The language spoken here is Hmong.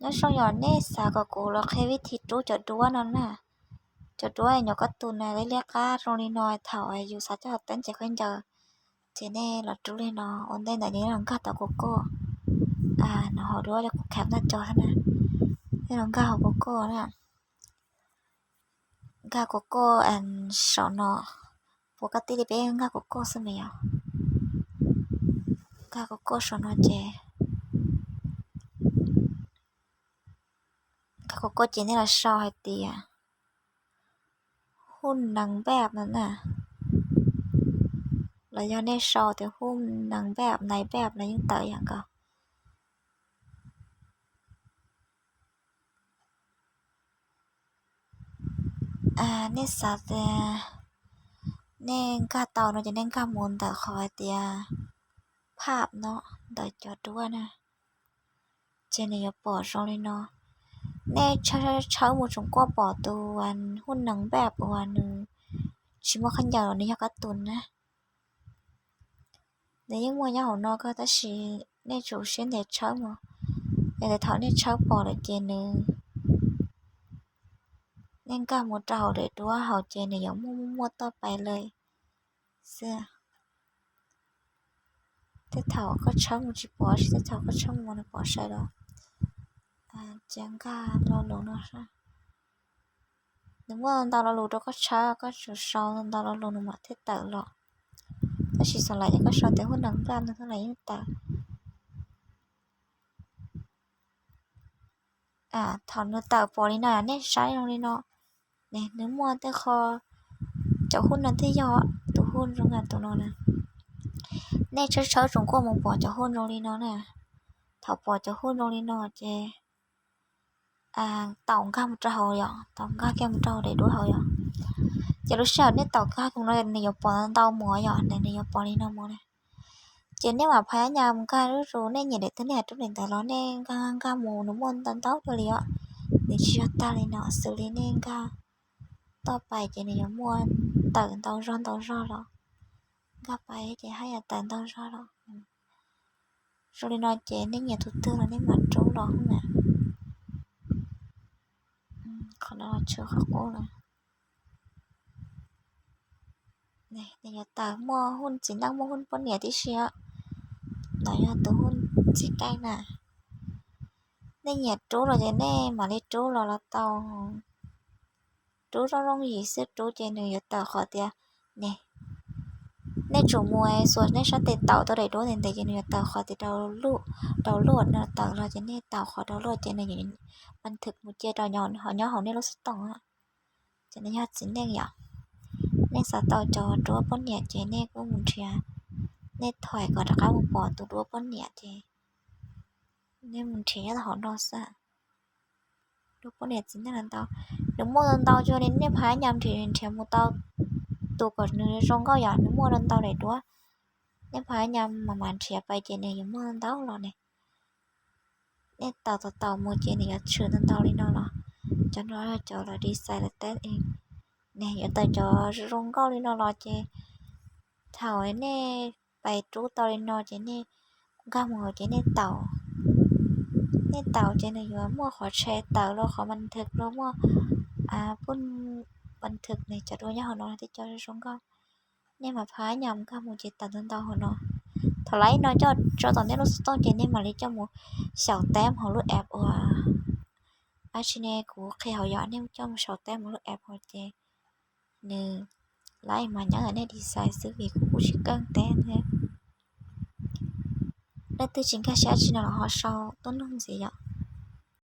Nyob zoo, yog nej xav kom kuv los qhia vib thi rub cov duab no na, cov duab nyuam kab tus na liab liab qab zoo li no, thaum yus xav coj los teeb ces khaub ncaws, ces nej los rub li no. Ua ntej ntawd nej los nkag tau kuv koj, no hauv duab cov kuv khav ntag cov na, nej los nkag hauv kuv koj na, nkag kuv koj saum no, puas koj tij li peb nkag kuv koj xwb mas yog, nkag kuv koj saum no ces, nkag kuv koj ces nej los sau hais tias hub nees npab no na, los yog nej sau tias hub nees npab nais npab los yeej tawm yam nkaus. Nej xav tias nej nkag tau no ces nej nkag mus ntawm qhov hais tias phaj no, ntawm cov duab na, ces nws yuav pom zoo li no. Nej tshawb mus tsoom kuaj pom tus hub nees npab uas nws tsis muaj khaub ncaws, nws yog kab tus na. Nws yeej muaj nyob hauv no kawg tab sis nej tsum siab ntev tshawb mus, yog tias thaum nej tshawb pom lawm ces nws, nej nkag mus rau hauv daim duab hauv ces nws yuav muaj muaj muaj toj pais lawm xwb. Tej thaum koj tshawb mus tsis pom, tab sis tej thaum koj tshawb mus nws pom sai los. Ces nkag lo lus no, nws muaj ntau lo lus rau koj tshawb, koj tsum sau ntau lo lus nws mam thiaj tawm los. Tab sis xam lawm ces koj sau tias hub nees npab no xwb los yeej tawm. Thaum nws tawm pom li no nej saib zoo li no, nws muaj tej qho, cov hub no twb yog tus hub zoo li tus no na. Nej tshawb tshawb tsoom kuaj mus pom cov hub zoo li no na. Thaum pom cov hub zoo li no ces tau nkag mus rau hauv yom, tau nkag kiag mus rau hauv daim duab hauv yom. Ces lub sij hawm nej tau nkag mus no nws yuav pom ntau mus yom, nws yuav pom li no mus na. Ces nej mam phais nyas mus nkag zuj zus, nej nyiam daim twg nej rub daim ntawd los nej nkag nkag mus nws muaj ntau ntau dua li os. Nws tsis yog tag li no, xws li nej nkag toj pais ces nws yuav muaj tawm ntau zog ntau zog los. Nkag pais ces haj yam tawm ntau zog los. Zoo li no ces nej nyiam tus twg los nej mam rub los na. Qhov no los tshuav qhov qub lawm. Nws yuav tawm muaj hub txiv neej muaj hub poj niam tib si, los yog tus hub txiv neej na. Nej nyiam rub los ces nej mam li rub los los tau. Rub zoo zoo yim xwb, rub ces nws yuav tawm qhov tias, nej tsum mus xuas nej sab tes taum tau daim duab ntev ntev ces nws yuav tawm qhov tias rau luaj, rau luaj no tawm los ces nej taum qhov rau luaj ces nws yuav npas thwm mus cia rau nyob hauv nej lub xov tooj. Ces nws yog txiv neej yom. Nej xav tau cov duab poj niam ces nej kuj mus nrhiav, nej thaum kom rov qab mus pom tus duab poj niam ces nej mus nrhiav nyob hauv no xwb. Duab poj niam txiv neej ntau, nws muaj ntau ntau zoo li nej phais nyas nrhiav nrhiav mus tau tus kom nws zoo nkauj yom, nws muaj ntau daim duab. Nej phais nyas mas mas nrhiav pais ces nws yuav muaj ntau los ne. Nej taum taum taum mus ces nws yuav tshwm ntau ntau li no los. Cov no yog cov lawv design lawv teb, nws yuav tawm cov zoo nkauj li no los ces thaum nej pais rub tau li no ces nej nkag mus ces nej taum, nej taum ces nws yuav muaj qhov tshee tawm los, qhov npas thwm los, muaj pub npas thwm ne, cov duab nyob hauv no thiaj coj zoo nkauj. Nej mam phais nyas nkag mus ces tawm ntau ntau hauv no. Thaum lawv ib no coj tso tom nej lub xov tooj ces nej mam li coj mus xyaum tab hauv lub app uas ab tsi ne kuv qhia hauv yom, nej coj mus xyaum tab hauv lub app hauv ces nws, lawv mas nyob nej design xwb vim kuv kuj tsis keej teb thiab. Leej twg tsis nkag siab dab tsi no los ho sau tuaj nug ntxiv yom.